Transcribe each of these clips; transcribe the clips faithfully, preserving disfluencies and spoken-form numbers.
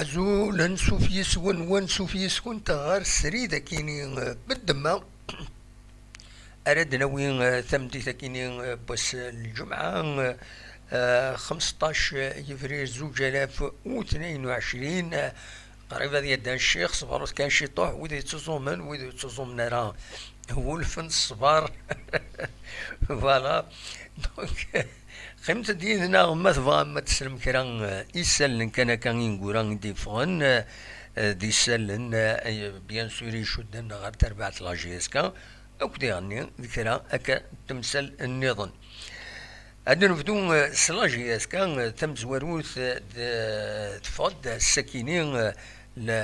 Azul, ansuf yes-wen, wansuf yes-kunt ɣer srid akini, eh, beddemma. Ara d-nawi, eh, tameddit akini, eh, n wass n lǧemɛa, eh, eh, xemseṭṭac yebrir zuǧ alaf u tnayen u ɛecrin, eh, qrib ad yeddan ccix, ṣebret kan ciṭuḥ, wid yettuẓumen, wid ur yettuẓumen ara, wulfen ṣṣber. Voilà. Donc, qqimet-d yid-neɣ ma tebɣam ad teslem kra, eh, isallen kan akka ineggura i d-yeffɣen, eh, eh, d isallen, eh, bien sûr icudden ɣer terbaɛt n la J S K, akked iɣenni d kra akka n temsal nniḍen. Ad nebdu, eh, s la J S K, eh, tamezwarut, eh, d-, teffeɣ-d ass-akini, eh, la,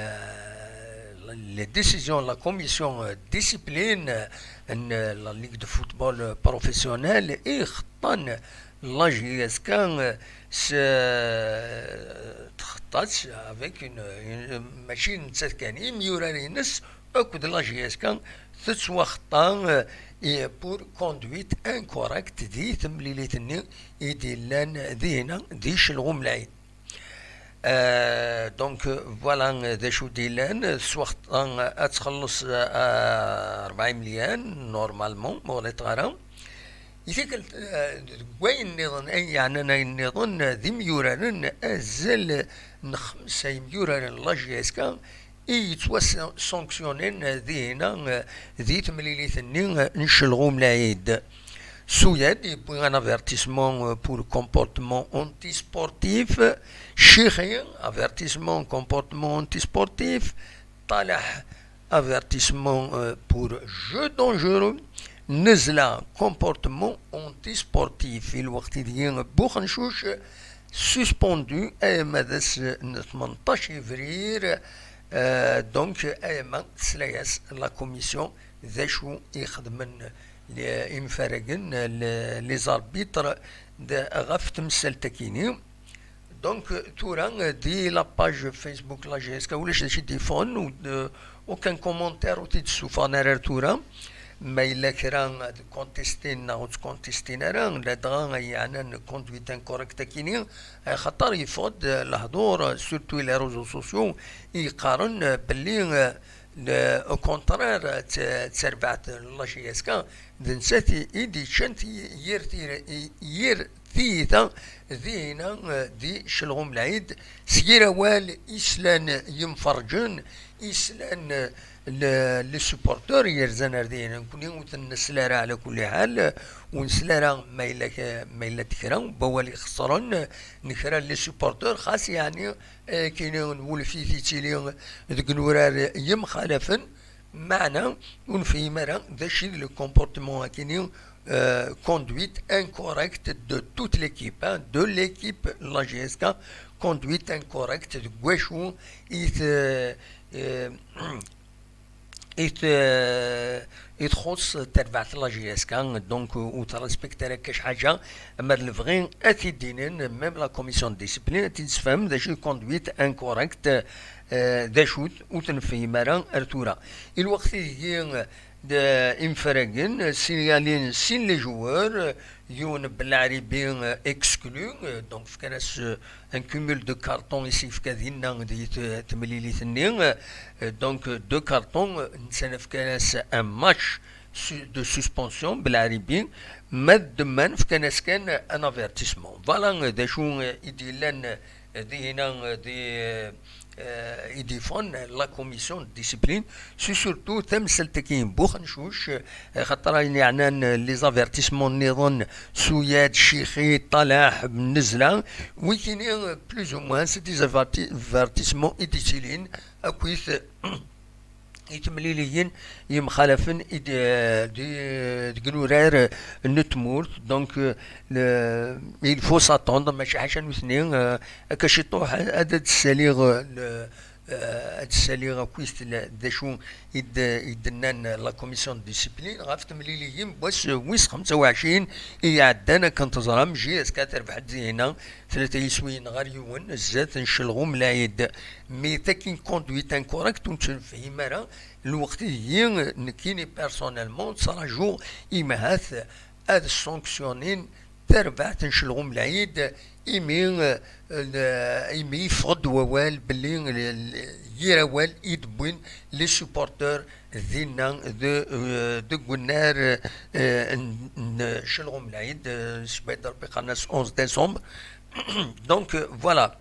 les décisions de la commission, eh, discipline, eh, n, eh, la Ligue de football, eh, professionnel, i xeṭṭan la J S K, eh, s, eh, txeṭṭa-tt avec une, une, mačči nettat kan, imyurar-ines akked la J S K tettwaxeṭṭa, eh, i, pour conduite incorrecte di temlilit-nni i d-illan dihina di Celɣum Lɛid. Euh, donc, euh, voilà, euh, d acu d-illan, euh, tettwaxeṭṭa, euh, ad txelleṣ, euh, rebɛa imelyan, normalement, ma ur ɣliṭeɣ ara. I tikkelt, euh, deg wayen nniḍen, ay yeɛnan ayen nniḍen, euh, d imyuraren, azal n xemsa imyuraren n la J S K i yettwasanksyunin dihina, eh, di temlilit-nni, eh, n Celɣum Lɛid. Suyad yewwi un avertissement, eh, pour comportement antisportif. Cixi, avertissement comportement antisportif. Talaḥ, avertissement, eh, pour jeu dangereux. Nezla, comportement antisportif. I lweqt ideg Buxencuc suspendu, ayama d ass n tmenṭac yebrir, euh, donc ayama tesla-yas la commission d acu i xedmen les, imfaragen, les, les arbitres de, ɣef temsalt-akini. Donc, tura, di la page Facebook la J S K, ulac d acu i d-yeffɣen, u d-, aucun commentaire ur t-id-ssufɣen ara ar tura. Ma yella kra ad contestin neɣ ur ttcontestin ara, ladɣa ay yeɛnan conduite incorrecte akini, axaṭer yeffeɣ-d lehdur, surtout les réseaux sociaux, i yeqqaren belli, euh, le, au contraire, t-, d tarbaɛt n la J S K, d nettat i, i d-yeččan ti-, yir tira-, i, yir tiyita dihina, eh, di Celɣum Lɛid, s yir awal i slan yimferǧen, i slan, eh, le, les supporteurs yerzan ar dihina. Nekkni ur ten-nesla ara ɛla kulli ḥal, ur nesla ara ma yella k-, ma yella d kra n wawal ixeṣren, eh, n kra n les supporteurs, xas yeɛni, eh, kini n wulef i t-ittili deg inurar yemxalafen, meɛna ur nefhim ara d acu i d le comportement akini, euh, conduite incorrecte de toute l'équipe, hein, de l'équipe la J S K, conduite incorrecte deg wacu i t-, euh, i t-, euh, i txuṣṣ terbaɛt la J S K, donc ur tṛespekti ara akka ḥaǧa, ama d lebɣi ad t-id-inin, même la commission de discipline ad t-id-tessefhem d acu i conduite incorrecte, euh, d acu ur t-nefhim ara ar tura. I lweqt ideg d imfaragen, signalin sin les joueurs, yiwen Belɛribi, euh, exclu, euh, donc fkan-as, euh, un cumul de cartons i s-yefka dinna di t-, temlilit-nni, euh, donc, euh, deux cartons, euh, netta fkan-as un match su-, de suspension, Belɛribi, ma d ddemman fkan-as kan un avertissement. Voilà, euh, d acu, euh, i d-yellan, euh, dihina, euh, di, euh, euh, i d-yeffɣen la commission de discipline, c'est surtout tamsalt-agi n Buxencuc, euh, xaṭer ayen yeɛnan, euh, les avertissements nniḍen, Suyad, Cixi, Talaḥ, Nezla, wikini, euh, plus ou moins, c'est des averti-, avertissements i d-yettilin, akkit, euh, i temliliyin yemxalafen i d-, di, deg inurar n tmurt. Donc, euh, le, il faut s'attendre, mačči ḥaca nutni, euh, akka ciṭuḥ ad, ad d-ssaliɣ, euh, le, euh, ad d-ssaliɣ akkit le, d acu i d-, i d-nnan la commission de discipline ɣef temliliyin n wass wis xemsa u ɛecrin i iɛeddan. Akken teẓram, J S K terbeḥ-d dihina tlata yiswiyen ɣer yiwen, zdat n Celɣum Lɛid. Mi takin conduite incorrecte ur tt-nefhim ara, lweqt ideg nekkini personnellement ttrajuɣ imahat ad sanctionnin tarbaɛt n Celɣum Lɛid, imi, eh, n-, imi yeffeɣ-d wawal belli, eh, yir awal i d-wwin les supporters dinna de, eh, deg unnar, eh, n, n Celɣum Lɛid, eh, s Rebbi qqaren-as onze décembre. Donc, euh, voilà.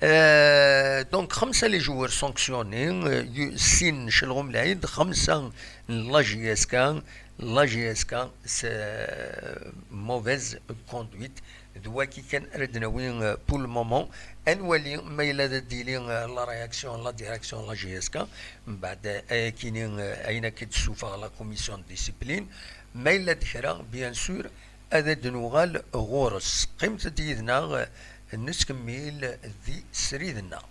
Euh, donc, خمسة les joueurs sanctionnés, euh, yu-, sin Celɣum Lɛid, xemsa n la J S K, la J S K, c'est, euh, mauvaise conduite. D wagi kan ara d-nawi, euh, pour le moment. Ad nwali ma yella ad d-tili, euh, la réaction, la direction, la J S K. Mbeɛd, euh, ayakini, euh, ayen akka d-tessufeɣ la commission de discipline. Ma yella d kra, bien sûr, ad d-nuɣal ɣur-s. Qqimet-d yid-neɣ, nettkemmil di srid-nneɣ.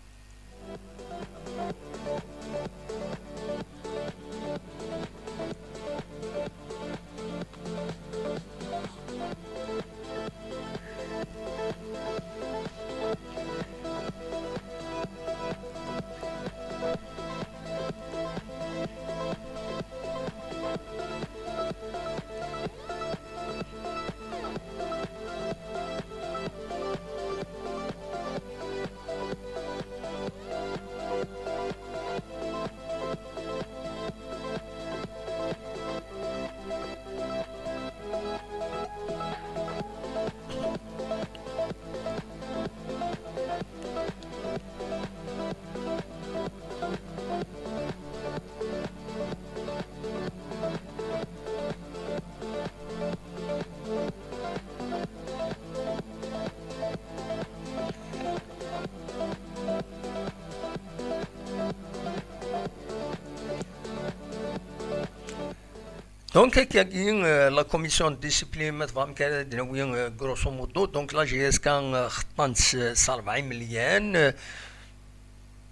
Donc, akkagi, euh, la commission de discipline, ma tebɣam kan ad d-nawi, euh, grosso modo, donc la J S K, euh, xeṭṭan-tt s, s rebɛa imelyan, euh,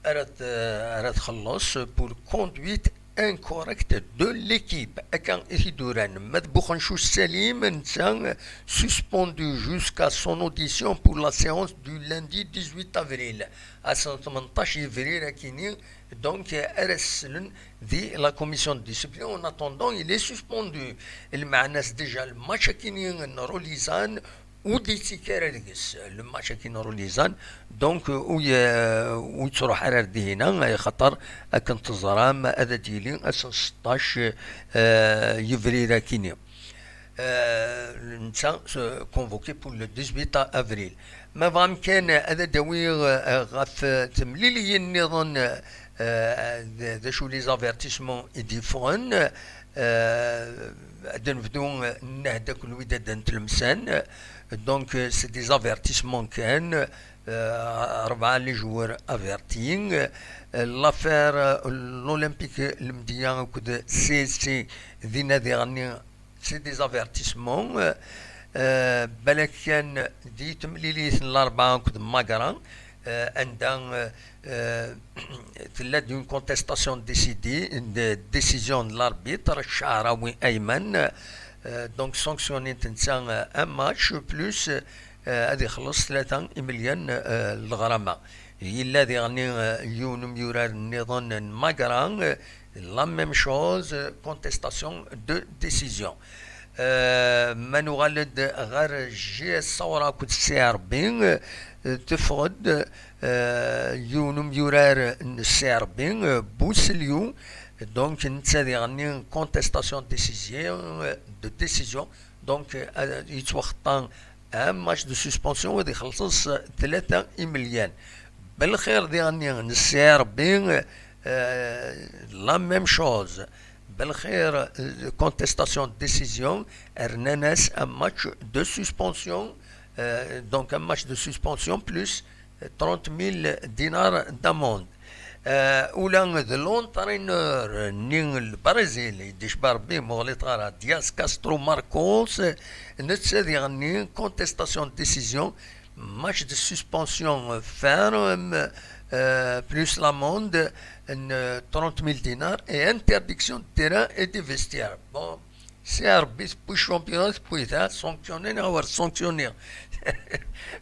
ara t-, ara txelleṣ pour conduite incorrecte de l'équipe. Akka i t-id-uran. Ma d Buxencuc Salim, netta, euh, suspendu jusqu'à son audition pour la séance du lundi dix-huit avril. Ass n tmenṭac yebrir akini, donc, euh, ara s-slen di la commission de discipline. En attendant, il est suspendu. Lmeɛna-s déjà le match akini n Rulizan ur d-yettekki ara deg-s. Le match akini n Rulizan, donc, euh, ur y-, ur yettruḥ ara ar dihina, axaṭer akken teẓram ad d-yili ass n seṭṭac, euh, yebrir akini. Euh, netta, euh, convoqué pour le dix-huit avril. Ma bɣam kan ad d-awiɣ, euh, ɣef, euh, temliliyin nniḍen, euh, d, d acu les avertissements i d-yeffɣen, euh, ad nebdu, euh, nnehd akk Lwidad n Tlemsan. Donc, euh, c'est des avertissements kan, euh, rebɛa les joueurs avertis. Euh, l'affaire, euh, l'Olympique Lemdeyya akked C S C dinna diɣenni c'est des avertissements. Euh, euh, balak kan di temlilit n Larebɛa akked Magra, euh, anda, euh, euh, tella-d une contestation décidée, de décision de l'arbitre, Charaoui Ayman, euh, donc sanctionné netta, euh, un match, plus, euh, ad ixelleṣ tlata imelyan, euh, n leɣrama. Yella diɣenni, euh, yiwen umyurar nniḍen n Magra, euh, la même chose, euh, contestation de décision. Euh, ma nuɣal-d ɣer J S Saoura akked C R B, euh, teffeɣ-d, euh, yiwen umyurar n C R B, euh, Bousseliou, donc netta diɣenni contestation de décision, euh, de décision, donc, euh, yettwaxeṭṭa un match de suspension, ad ixelleṣ tlata imelyan. Belxir diɣenni n C R B, euh, la même chose. Belxir, euh, contestation de décision, rnan-as un match de suspension, euh, donc un match de suspension plus trente mille dinars d'amende. Euh, ula d l'entraîneur-nni n Lbrazil, i d-icba Rebbi, ma ɣliṭ ara, Dias Castro Marcos, netta diɣenni contestation de décision, match de suspension ferme, euh, plus l'amende n trente mille dinars et interdiction de terrain et de vestiaire. Bon, c'est arbitre, puis championnat, puis ça, sanctionné, on va sanctionner.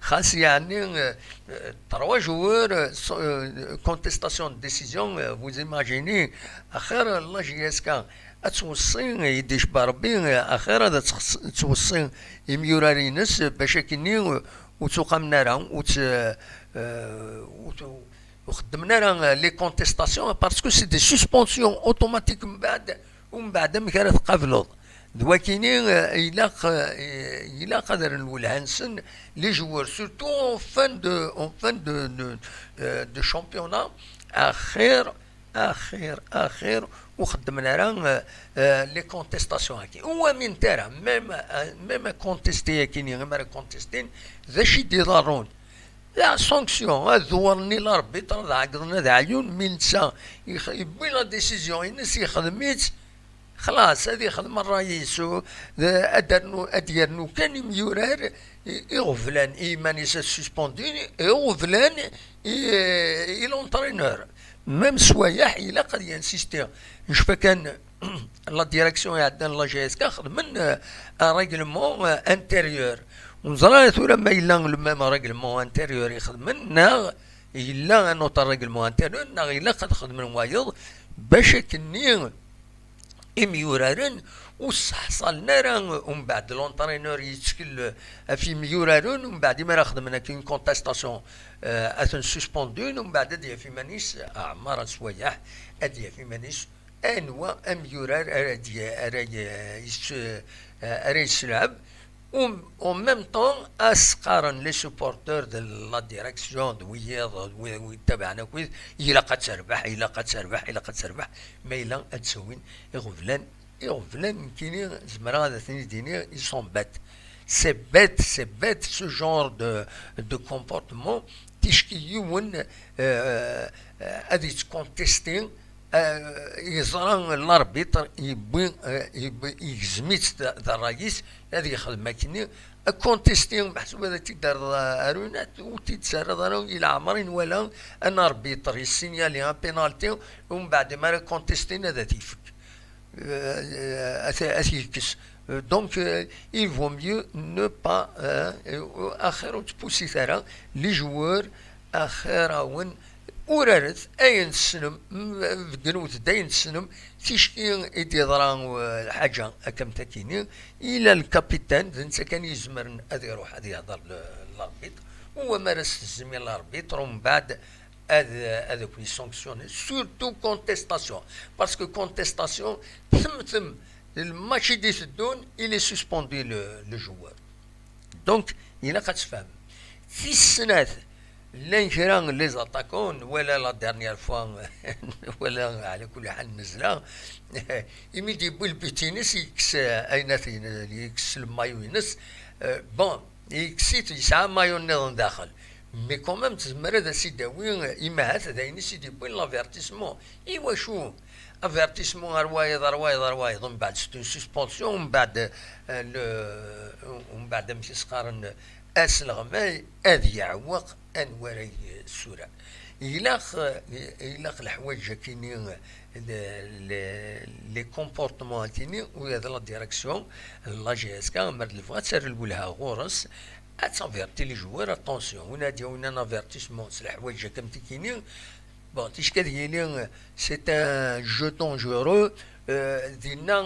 Xas yeɛni, euh, euh, trois joueurs, euh, so-, euh, contestation de décision, euh, vous imaginez, axir la J S K, ad tweṣṣi, i d-icebba Rebbi, axir ad txeṣ-, tweṣṣi imyurar-ines bac akkenni ur ttuqamen ara, ur tt-, eh, ur tt-, ur xeddmen ara les contestations, parce que c'est des suspensions automatiques mbeɛd, umbeɛd amek ara tqableḍ? D wakini, eh, ilaq, eh, ilaq ad rren lwelha-nsen les joueurs, surtout en fin de, en fin de, de, eh, de championnat, axir, axir, axir, ur xeddmen ara, eh, eh, les contestations-agi. Ur uminent ara, même, eh, même à contester akini, imi ara contestin, d acu i d-iḍerrun? La sanction, ad dewren i l'arbitre, ad ɛeggḍen, ad ɛyun, mi netta ix-, yewwi la décision-ines, yexdem-itt, xlas, ad yexdem ṛṛay-is, u-, d-, ad d-rnu-, ad d-yernu kan imyurar i, iɣeblan i yiman-is ad suspendin, iɣeblan i, i l'entraîneur. Même sswayeḥ, ilaq ad y-insister. Ncfa kan, la direction iɛeddan, la G S K, xedmen, euh, un règlement, euh, intérieur. Ur neẓra tura ma yella le même règlement intérieur i xedmen, neɣ yella un autre règlement intérieur, neɣ ilaq ad xedmen wayeḍ, bac akkenni imyuraren ur sseḥṣalen ara, umbeɛd l'entraîneur yettkel ɣef yimyuraren, umbeɛd imi ara xedmen akka une contestation, euh, ad ten-suspendun, umbeɛd ad yaf iman-is, ɛmer sswayeḥ, ad yaf iman-is anwa amyurar ara d-, ara y-, yes-, ara yesselɛeb. Um, en même temps, as-qqaren les supporters de la direction, d wiyiḍ, d wi, wi tabaɛen akk, ilaq ad terbeḥ, ilaq ad terbeḥ, ilaq ad terbeḥ, ma yella ad d-sawin iɣeblan, iɣeblan nekkini zemreɣ ad ten-id-iniɣ, ils sont bêtes. C'est bête, c'est bête ce genre de, de comportement. Ticki yiwen, euh, euh, ad yettcontesti, euh, yeẓra l'arbitre yewwi, euh, yewwi, yegzem-itt d, d ṛṛay-is, ad yexdem akkenni. Contesti, meḥsub ad t-id-terreḍ, euh, ar une, ur t-id-terriḍ ara i leɛmer i nwala un arbitre yessignali un penalty, umbeɛd mi ara contestin ad t-yefk, euh, ad t-, ad t-yekkes. Euh, donc, euh, il vaut mieux ne pas, euh, euh, axir ur ttpusit ara les joueurs, axir-awen uraret ayen tessnem, m-, beddnet-d ayen tessnem, ticki i d-yeḍra, euh, lḥaǧa akka am takini, ila le capitaine, d netta kan i izemren ad iruḥ ad yehder l-, l'arbitre, u amar as-tezzem i l'arbitre, umbeɛd ad, ad ken-yessanctionner, surtout contestation. Parce que contestation, temtem, le match i d-iteddun, il est suspendu le, le joueur. Donc, ilaq ad tfehmem. Tis snat, llan kra les attaquants, wala la dernière fois, wala ɛla kulli ḥal nezla, imi d-yewwi le but-ines, yekkes, euh, ayen at-, yekkes le maillot-ines. Euh, bon, yekkes-it, yesɛa maillot nniḍen daxel. Mais quand même, tezmer ad as-id-tawi, euh, imahat d ayen i s-id-yewwin l'avertissement. Iwacu? Avertissement ar wayeḍ, ar wayeḍ, ar wayeḍ, umbeɛd c'est une suspension, umbeɛd, euh, le, umbeɛd amek i s-qqaren, asleɣmay ad yeɛweq anwa ara yessurar. Ilaq, ilaq leḥwayeǧ akini, le, le, les comportements akini, u ad la direction, la G S K, mer d lebɣa ad terr lwelha ɣur-s, ad taverti les joueurs, attention, win ad yawin un avertissement s leḥwayeǧ akka am tikini, bon, ticki ad yili, c'est un jeu dangereux, euh, dinna,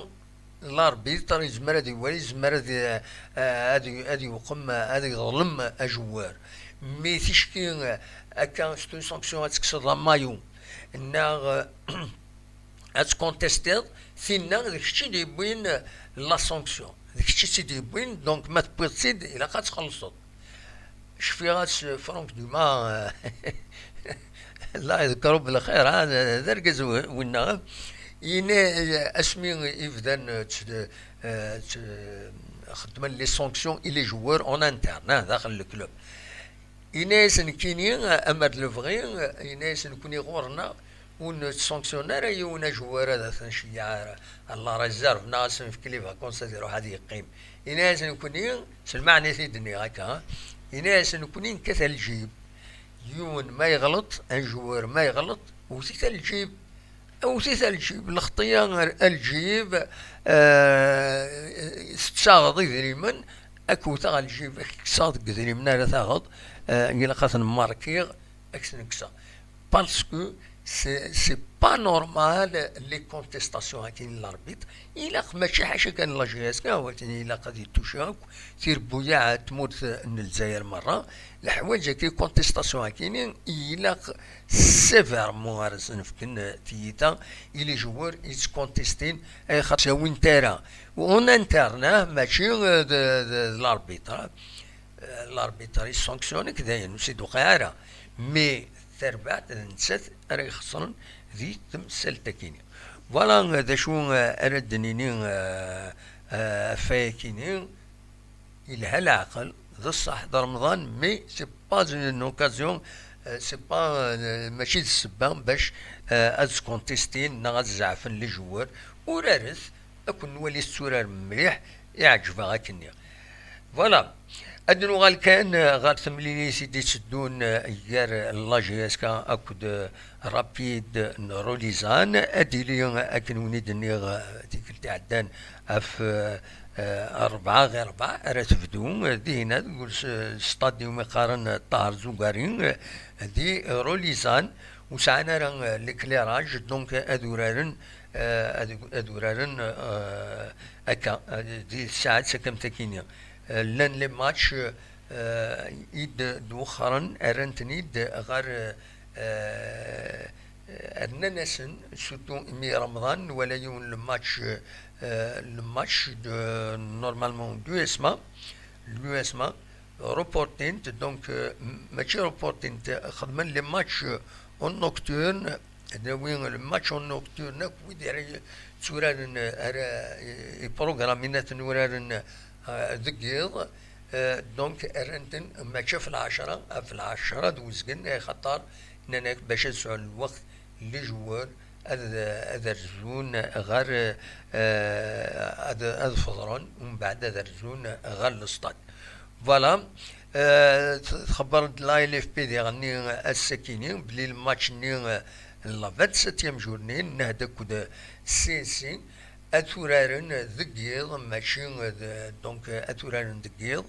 l'arbitre yezmer ad iwali, yezmer ad, eh, ad, ad iwqem, ad iḍlem ajewwar. Mi ticki, eh, akka, c'est une sanction, ad tekkseḍ amayu, neɣ, eh, ad tcontestiḍ, tinna d kečč i d-yewwin la sanction. D kečč i tt-id-yewwin, donc ma tewwiḍ-tt-id, ilaq ad txellṣeḍ. Cfiɣ-as Franck Dumas, Allah yeḍker belxir, ha, d, d argaz wi-, winna. Yenna, asmi i bdan, eh, tt-, eh, tt-, xeddmen les sanctions i les joueurs en interne, ha, daxel le club. Yenna-yasen nekkini, amer d lebɣi, yenna-yasen nekkni ɣur-neɣ, ur nettsanctionne ara yiwen ajewwar ad t-nceyyeɛ ara. À la réserve, neɣ ad s-nefk les vacances ad iruḥ ad yeqqim. Yenna-yasen nekkni, s lmeɛna i t-id-nniɣ akka, ha? Yenna-yasen nekkni nekkat ar lǧib. Yiwen ma yeɣleṭ, ajewwar ma yeɣleṭ, wwet-it ar lǧib. Wwet-it ar lǧib, lexṭiya ar, ar lǧib, eh, tettaɣeḍ idrimen, ad k-wwteɣ ar lǧib, ad k-kkseɣ deg idrimen ara taɣeḍ, eh, ilaq ad ten-markiɣ, ad k-ten-kkseɣ. Parce que C'est, c'est pas normal, les contestations-agi n l'arbitre. Ilaq, mačči ḥaca kan la J S K, walakin ilaq ad yettucci akk tirebbuyaɛ n tmurt n Lezzayer merra. Leḥwayeǧ-agi, contestation-agi-ni, ilaq sévèrement ara sen-fken tiyita i les joueurs yettcontestin, ay xaṭer ttawin tara. En interne, ah, mačči, euh, de, de, de l'arbitre. Euh, l'arbitre yessanctionne-ik dayen, ur s-id-tuqiɛ ara. Mais tarbaɛt d nettat ara ixesren di temsalt-agi-ni. Voilà, euh, d acu, euh, ara d-nini, euh, euh, ɣef wayagi-ni. Yelha leɛqel, d ṣṣeḥ, d Remḍan, mais c'est pas une occasion, euh, c'est pas, euh, mačči d ssebba bac, euh, ad scontestin neɣ ad zeɛfen les joueurs. Uraret, ad ken-nwali tetturarem mliḥ, iɛǧeb-aɣ akkenni. Voilà. Ad nuɣal kan, euh, ɣer temlilit i d-itteddun, euh, gar la J S K akked, euh, Rapid n Rulizan. Ad d-tili, euh, akken wen-id-nniɣ, euh, tikkelt iɛeddan ɣef, euh, euh, rebɛa ɣer rebɛa ara tebdu, euh, dinna deg us-, euh, stade iwumi qqaren Ṭaher Zugari, euh, di Rulizan. Ur sɛan ara, euh, l'éclairage, donc ad uraren, euh, ad, ad uraren, euh, akka, euh, di tsaɛet takkamt-agi-ni. Euh, llan les matchs, euh, i d-, d-wexxren, rran-ten-id ɣer, euh, rnan-asen, surtout imi Remḍan, nwala yiwen le match, euh, le match de, normalement, d'U S M A, l'U S M A, reportin-t, donc, euh, m-, mačči reportin-t, xedmen les matchs, euh, en nocturne, ad nawi le match en nocturne, akk wid ara y-, tturaren, euh, ara, euh, iprogrammin ad ten-uraren, euh, deg yiḍ, euh, donc rran-ten mačči ɣef lɛecṛa, ɣef lɛecṛa d uzgen, axaṭer nnan-ak bac ad sɛun lweqt les joueurs ad, ad rzun ɣer, euh, ad, ad feḍren, umbeɛd ad rzun ɣer le stade. Voilà. Euh, t-, txebber-d la L F P diɣenni ass-akini belli le match-nni, euh, n la vingt-septième journée, nnehd akked C S C, ad turaren deg yiḍ, mačči d, donc, ad turaren deg yiḍ,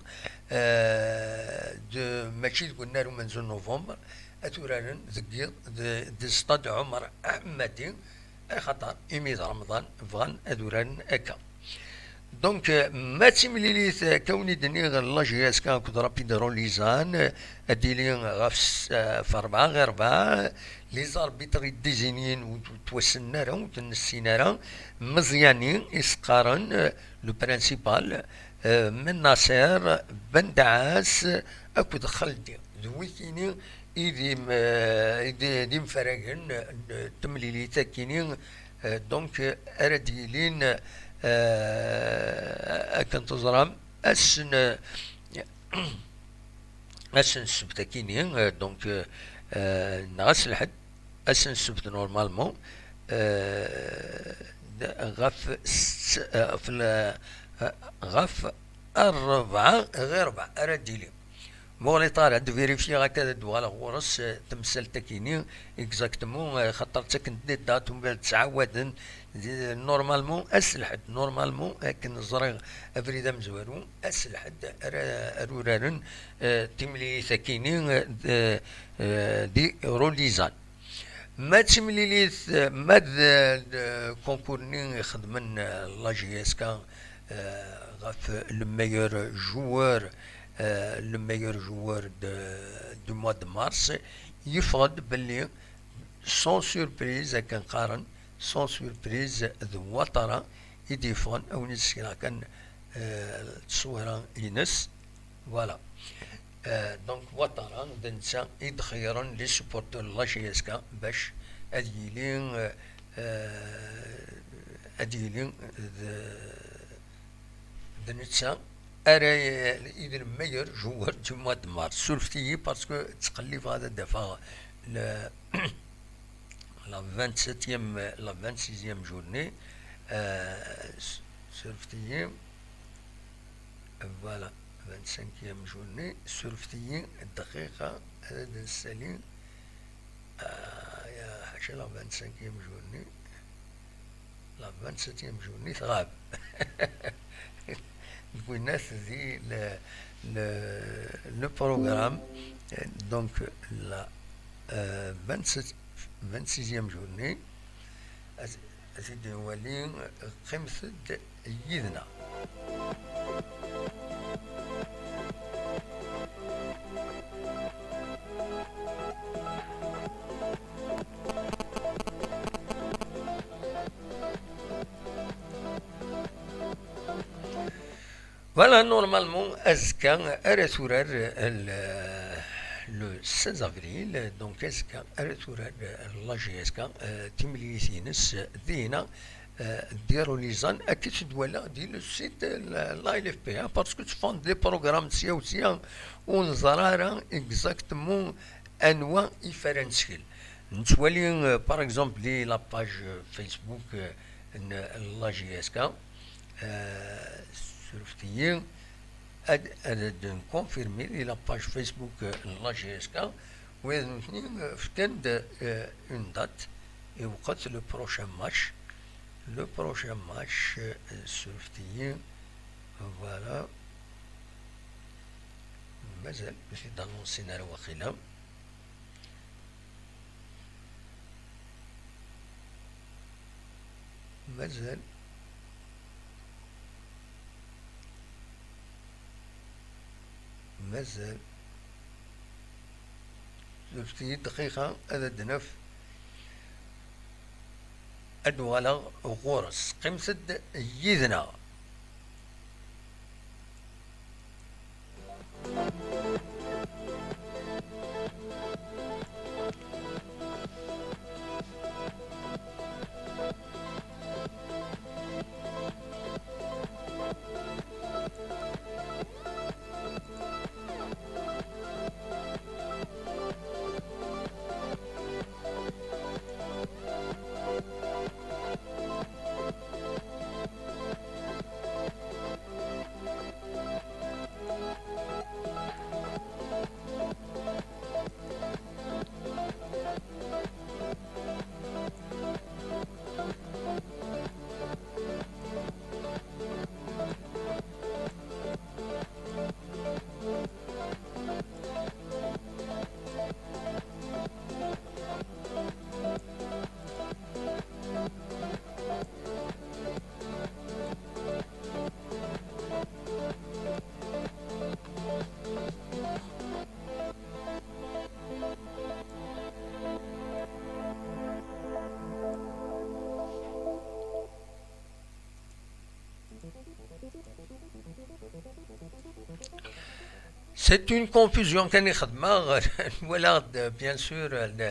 euh, de, mačči deg unnar umenzu n novembre, ad turaren deg yiḍ, de, de stade Ɛumer Aḥemmadi, axaṭer imi d Remḍan bɣan ad uraren akka. Donc, euh, ma d timlilit, euh, akka wen-id-nniɣ, la J S K akked Rapid Rulizan, euh, ad d-tili ɣef s-, euh, ɣef rebɛa ɣer rebɛa, les arbitres i d-izinin ur ttwassnen ara, ur ten-nessin ara, Meẓyani i s-qqaren, euh, le principal, euh, Mennaser, Bendaɛas, akked Xaldi. D wikini i d im-, euh, i d, d imfaragen n temlilit akini, euh, donc, euh, ara d-yilin, euh, akken teẓram, ass n, ass n ssebt akini, euh, donc, euh, euh, neɣ ass n lḥedd, ass n ssebt normalement, euh, d-, ɣef s-, euh, ɣef l-, euh, ɣef rebɛa ɣer rebɛa ara d-yili. Muɣli Ṭaher, ad vérifier akka, ad d-uɣaleɣ ɣur-s, euh, temsalt akini, exactement, euh, xaṭer ttaken-d des dates, umbeɛd ttɛawaden, di, normalement, ass n lḥedd, normalement, akken ẓriɣ abrid amezwaru, ass n lḥedd ara, ara uraren, euh, timlilit akini, euh, d-, euh, di Rulizan. Ma d timlilit, euh, ma d, euh, d concours-nni i xedmen, euh, la J S K, euh, ɣef le meilleur joueur, euh, le meilleur joueur de, du mois de mars, yeffeɣ-d belli sans surprise, akken qqaren, sans surprise, d Ouattara i d-yeffɣen, a wen-d-sekneɣ kan, euh, tteswira-ines. Voilà. Euh, donc, Ouattara, d netta i d-xeyyren les supporters n la J S K bac ad yili, euh, euh, ad yili d, d netta ara y-, i d le meilleur joueur du mois de mars. Surfet-iyi parce que ttqellibeɣ ad d-afeɣ le, la vingt-septième, la vingt-sixième journée. Euh, s-, surfet-iyi. Voilà, vingt-cinquième journée, surfet-iyi dqiqa, ad d-nsali. Ah, ya ḥaca, la vingt-cinquième journée, la vingt-septième journée tɣab. Nekk winna di le, le, le programme, euh, donc la, euh, vingt-sept, vingt-sixième journée. Ad, ad t-id-nwali, qqimet-d yid-neɣ. Voilà, normalement, azekka ara turar, euh, le, le seize avril, donc azekka ara turar, euh, la J S K, euh, timlilit-ines, euh, dinna, euh, d Irulizan, akken i tt-id-walaɣ di le site, euh, la, la L F P, hein, parce que tteffɣen-d les programmes sya u sya, ur neẓri ara exactement anwa i f ara neskel. Nettwali, euh, par exemple, di la page, euh, Facebook, euh, n la J S K, euh, surfet-iyi, ad, ad d-nkonfirmi di la page Facebook, euh, n la J S K, wid nutni, euh, fkan-d, euh, une date, i lweqt le prochain match, le prochain match, euh, surfet-iyi, voilà, mazal, ur t-id-annonsin ara waqila. Mazal. Mazal. Surfet-iyi dqiqa ad d-naf. Ad uɣaleɣ ɣur-s. Qqimet-d yid-neɣ. C'est une confusion kan i xedmeɣ. Nwala-d, bien sûr, le,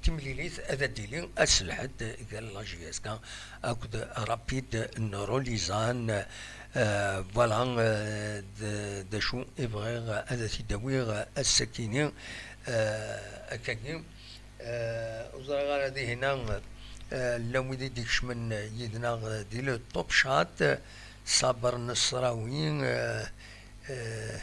timlilit ad d-tili ass n lḥedd gar la J S K akked Rapid n Rulizan. Euh, voilà, euh, d, d acu i bɣiɣ ad t-id-awiɣ ass-akini, euh, akkagi. Euh, ur ẓriɣ ara dihin, euh, llan wid i d-ikecmen yid-neɣ di le Top Chat, Saber Nesrawi, euh, euh,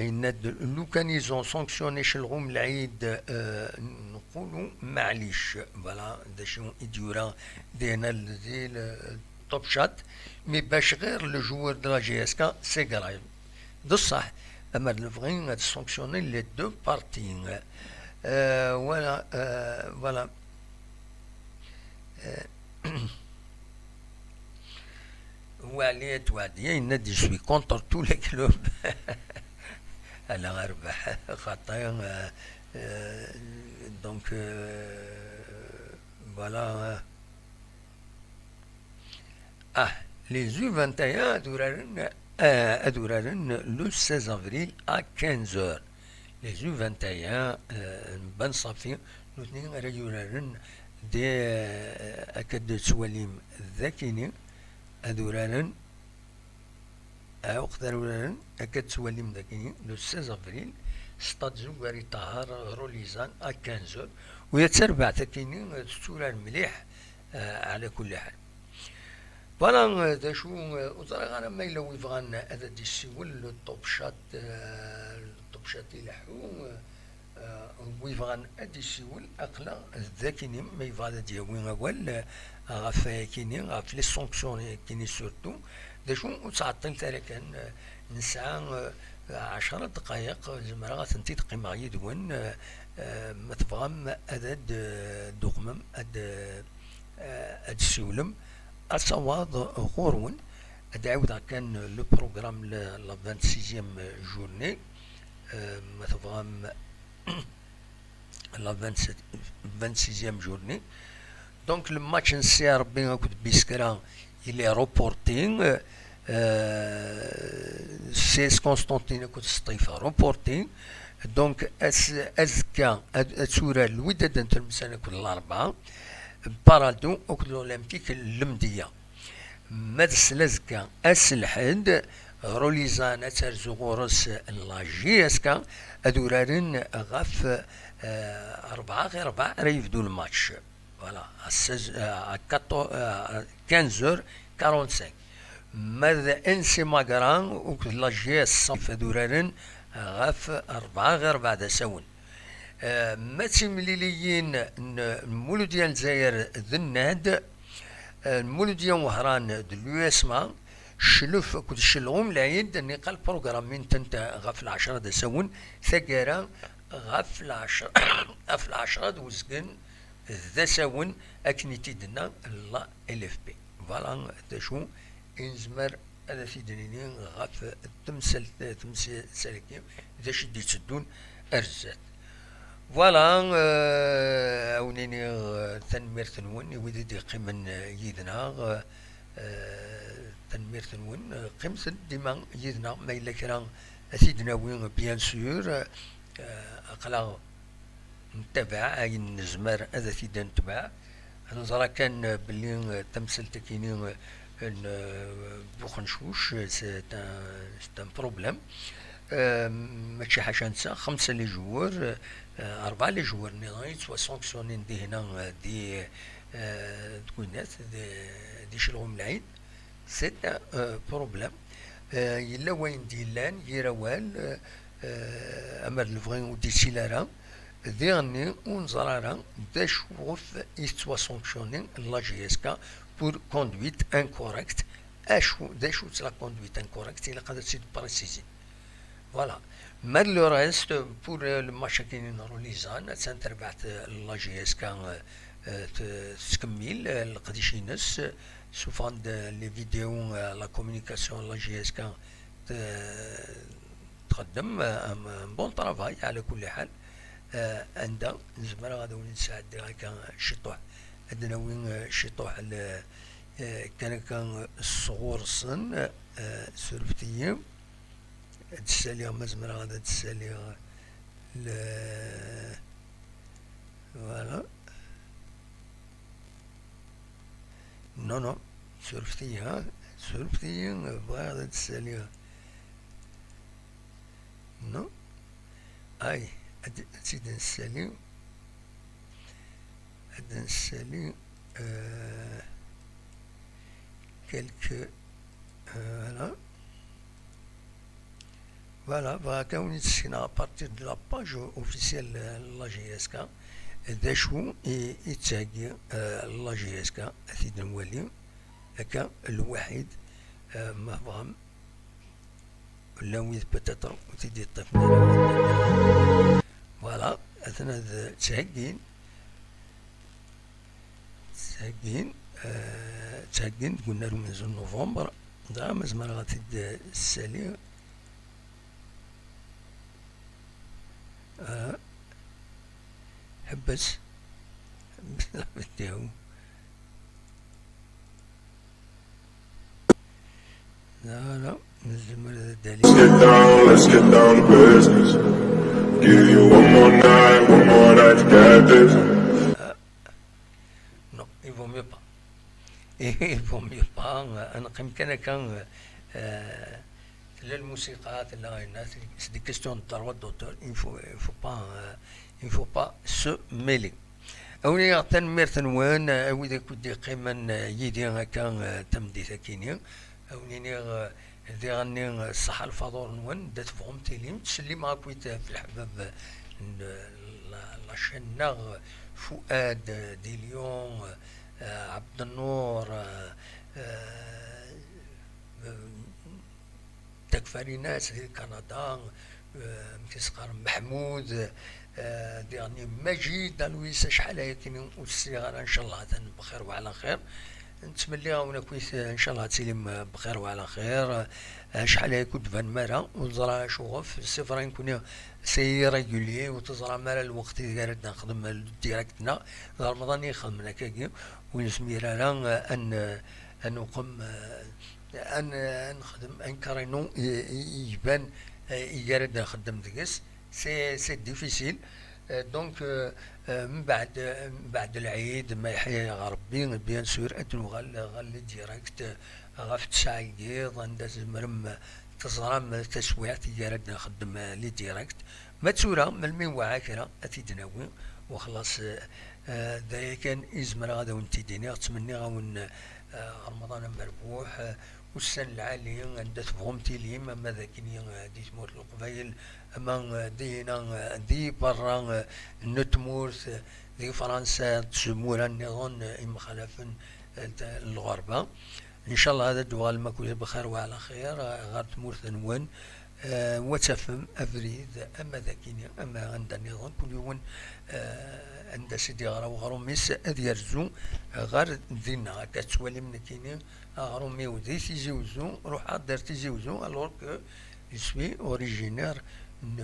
yenna-d, lukan ils ont sanctionné Chelɣum Lɛid, euh, nqulu maɛlic. Voilà, d acu i d-yura dihin di le Top Chat. Mais bac ɣir le joueur de la J S K, c'est grave. D ṣṣeḥ, amer lebɣi ad sanctionner les deux parties. Euh, voilà, euh, voilà. Euh, Wali At Waɛdi yenna-d, je suis contre tous les clubs. Ala, rbeḥ xaṭi, euh, euh, donc, euh, voilà, euh. Ah, les U vingt et un ad uraren, euh, ad uraren le seize avril à quinze heures. Les U vingt et un, euh, n Ben Safi, nutni ara yuraren di, euh, akka d-tettwalim dakini, ad uraren, euh, uqd ara uraren, akka d-tettwalim dakini, le seize avril, Stade Zougari Tahar, Rulizan, à quinze heures. U ya d tarbaɛt akini, euh, tetturar mliḥ, euh, ɛla kulli ḥal. Voilà, euh, d acu, euh, ur ẓriɣ ara ma yella wi bɣan ad d-yessiwel le Top Chat, euh, le Top Chat ileḥḥu, euh, euh, wi bɣan ad d-yessiwel, aql-aɣ d akini, ma yebɣa ad d-yawi awal, euh, ɣef ayakini, ɣef les sanctions ayakini surtout. D acu, ur ttɛeṭṭilet ara kan, euh, nesɛa, euh, ɛecra ddqayeq, zemreɣ ad tent-id-qqimeɣ yid-wen, eh, eh, ma tebɣam ad, ad, eh, d-tuqmem, ad, eh, ad d-ssiwlem, ad tawaḍ ɣur-wen. Ad d-ɛiwdeɣ kan le programme, la, la vingt-sixième journée, eh, ma tebɣam, la vingt-sept, vingt-sixième journée. Donc, le match n C R B akked Biskra, il est reporté. Euh, C S Constantine akked Sṭif, reporté. Donc, as-, azekka, ad, ad turar Lwidad n Tlemsan akked Larebɛa, Barado akked l'Olympique n Lemdeyya. Ma d sla azekka ass n lḥedd, Rulizan ad terzu ɣur-s la J S K, ad uraren ɣef, eh, rebɛa ɣir rebɛa ara yebdu lmatch. Voilà, à seize, eh, à quatorze, eh, à quinze heures quarante-cinq. Ma d N C Magra akked la J S Ṣef ad uraren ɣef rebɛa ɣir rebɛa d asawen. Eh, ma d timliliyin n, n Muludya n Lezzayer d Nnad, eh, n Muludya n Wehran d l'U S M A, Cclef akked Ccelɣum Lɛid, niqal programmi-ntent ɣef lɛecra d asawen, taggara ɣef lɛecra, ɣef lɛecra d uzgen d asawen, akken i t-id-tenna la L F P. Voilà d acu i nezmer ad t-id-nini ɣef temsalt, temsalt-agi, d acu i d-itteddun ar zdat. Voilà, euh, ad wen-iniɣ, euh, tanemmirt-nwen i wid i d-yeqqimen, euh, yid-neɣ, euh, euh, tanemmirt-nwen, euh, qqimet-d dima yid-neɣ, ma yella kra ad t-id-nawi, bien sûr, euh, aql-aɣ nettabaɛ ayen nezmer ad t-id-netbaɛ. Neẓra kan belli, eh, tamsalt-akini, eh, n, eh, Buxencuc, eh, c'est un, c'est un problème. Eh, mačči ḥaca netta, xemsa les joueurs, eh, rebɛa les joueurs nniḍen yettwasanctionnin dihna, eh, di, eh, deg winat, di, di Celɣum Lɛid. C'est un, euh, problème. Euh, yella wayen d-yellan, yir awal, euh, euh, amer lebɣi ur d-yettili ara, diɣenni ur neẓri ara d acu ɣef i tettwasanctionner la J S K pour conduite incorrecte. Acu, d acu-tt la conduite incorrecte? Ilaq ad tt-id-préciser. Voilà. Mais le reste, pour, euh, le match-agi n Rulizan, attan terbaɛt, euh, la J S K, euh, euh, t-, tettkemmil, euh, leqdic-ines, euh, sufɣen-d, euh, les vidéos, euh, la communication, la J S K, t-, txeddem, euh, un, un bon travail, ɛla kulli ḥal. Euh, anda nezmer ad awen-d-sɛeddiɣ akka ciṭuḥ, ad d-nawi, euh, ciṭuḥ, le, euh, kan akka, euh, sɣur-sen, euh, surfet-iyi. Ad d-ssaliɣ, ma zemreɣ ad d-ssaliɣ le, voilà. Non, non, surfet-iyi, ha? Surfet-iyi, bɣiɣ ad d-ssaliɣ. Non? Ay, ad, ad tt-id-nessali. Ad nessali, euh, quelques, euh, voilà. Voilà, bɣiɣ kan ad wen-d-ssekneɣ à partir de la page officielle, euh, la J S K, d acu i, i d-tettheggi, euh, la J S K, ad t-id-nwali, akka, lwaḥid, euh, ma tebɣam. Llan wid peut-être ur t-id-yeṭṭifen ara. Voilà, atna d ttheggin. Ttheggin, euh, ttheggin deg unnar umenzu n novembre. Da, ma zemreɣ ad t-id-ssaliɣ. Euh, ḥebbes. Ḥebbes la vidéo. Voilà, nezmer ad d-ali. Let's get down, let's get down to business. Give you one more night, one more night to get this. Ah. Non, il vaut mieux pas. Il vaut mieux pas, euh, ad neqqim kan akka, euh, tella lmusiqa, tella ayenna, c'est des questions de droit d'auteur, il faut, il faut pas, euh, il faut pas se mêler. Awi-aɣ tanemmirt-nwen, a wid akk d-yeqqimen, eh, yid-i akka, eh, tameddit-akini. A wen-iniɣ, eh, diɣenni, eh, ṣṣeḥḥa lfaḍur-nwen, anda tebɣum tilim. Ttsellimeɣ akkit ɣef leḥbab n, eh, la, la chaîne-nneɣ, Fuad, eh, di Lyon, eh, Abdenour, eh, eh, eh, Takfarinas di Kanada, eh, amek i s-qqaren, Meḥmud, eh, diɣen Majid, Alois, acḥal ayagi ur sliɣ ara, ncallah atan bxir wa ɛla xir. Nettmelli-awen akkit, ncallah ad tilim bxir wa ɛla xir. Acḥal ayagi ur d-tbanem ara, ur neẓra acuɣef, c'est vrai nekkni c'est irrégulier, ur teẓram ara lweqt ideg ara d-nexdem direct-nneɣ, d Remḍan i ixedmen akkagi, ur nezmir ara, eh, ad n-, ad nuqem, eh, ad n-, ad nexdem un créneau i, i, i yban, eh, i ara d-nxeddem deg-s, c'est, c'est difficile. Euh, donc, euh, euh, mbeɛd, mbeɛd lɛid, ma yeḥya-yaɣ Rebbi, bien sûr, ad nuɣal ɣer les directs, euh, ɣef ttesɛa n yiḍ, anda tzemrem, euh, teẓram, euh, taswiɛt i ara d-nxeddem, euh, les directs. Ma d tura, melmi newɛa kra, ad t-id-nawi, u xlaṣ, euh, euh, d aya kan i zemreɣ ad awen-t-id-iniɣ, ttmenniɣ-awen, euh, Remḍan amerbuḥ, euh, ussan lɛali, anda tebɣum tilim, ama d akkenni, eh, di tmurt n Leqbayel, ama, eh, dihina, eh, di berra, eh, n tmurt, eh, di Fransa, d tmura nniḍen, eh, imxalafen, eh, n lɣerba. Ncallah ad d-tuɣalem akked bxir wa ɛla xir, eh, ɣer tmurt-nwen, eh, wa tafem abrid, ama d akkenni, ama anda nniḍen, kul yiwen, eh, anda s-id-yeɣra weɣrum-is, ad yerzu, eh, ɣer dinna. Akka tettwalim nekkini, aɣrum-iw di Tizi Uzzu, ruḥeɣ-d ar Tizi Uzzu, alors que je suis originaire n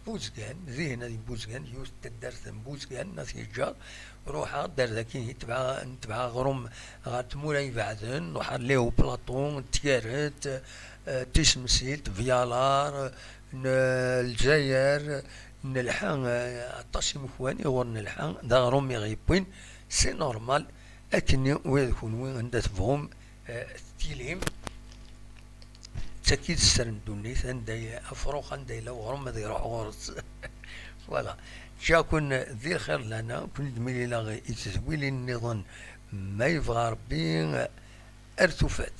Buzgan, dihin di Buzgan, yiwet n taddart n Buzgan, n At Yeǧǧar. Ruḥeɣ-d ar daki, netbeɛ, netbeɛ aɣrum ɣer tmura ibeɛden, nruḥ ar Les Hauts Plateaux, n Tyaret, eh, Tisemsilt, Vialar, n Lezzayer, nelḥa, eh, aṭas imekwan i ɣur nelḥa, d aɣrum i ɣ-yewwin, c'est normal, akkenni ula d kunwi anda tebɣum, eh, tilim, d takit sser n ddunit, anda ye-, afrux, anda yella weɣrum ad iruḥ ɣur-s. Voilà. Ǧǧiɣ-ken di lxir lana, ken-id-milileɣ i tedwilin nniḍen, ma yebɣa Rebbi, ar tufat.